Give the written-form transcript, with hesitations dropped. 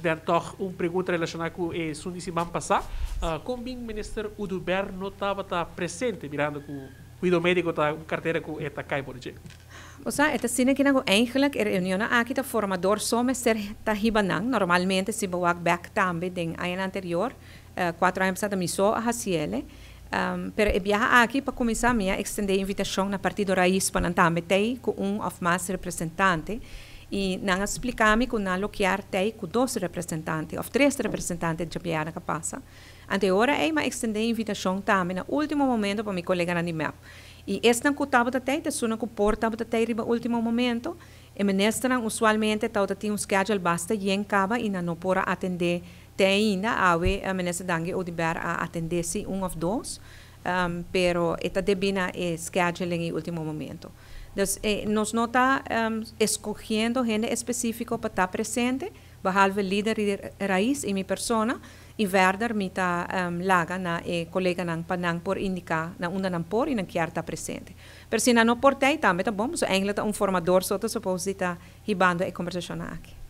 President, toch un pregunta relashoná ku e asuntu di siman pasá. Kon bin Minister Oduber no tabata presente, mirando ku kuido médiko ta un kartera ku e ta kai por dje? Osea, e ta asina ku eigenlijk e reunion aki ta formador so mester ta hiba nan. Normalmente, si bo wak back tambe den aña anterior, 4 aña pasá mi so a hasiele. Pero e biaha aki, pa kuminsá, mi a ekstendé invitashon na Partido Raiz pa nan tambe tei ku un òf mas representante. I nan a splika mi ku nan lo kier tei ku dos representante òf tres representante di biaha ku pasa. Anto ora ei m'a ekstendé invitashon tambe na último momento pa mi koleganan di MEP. I esnan ku tabata tei, esunnan ku por tabata tei riba último momento. E ministernan usualmente tabata tin un schedule basta yen kaba i nan no por a atendé te ainda. Awe e minister Dangui Oduber a atendé si un òf dos, pero e ta debí na e scheduling e último momento. Dus nos no ta eskohiendo hende espesífiko pa ta presente, behalve lider di Raiz i mi persona, i verder mi ta laga na e koleganan pa nan por indiká na unda nan por i nan kier ta presente. Pero si nan no por tei, tambe ta bon, so eigenlijk ta un formador so ta suppose ta hibando e kombersashon aki.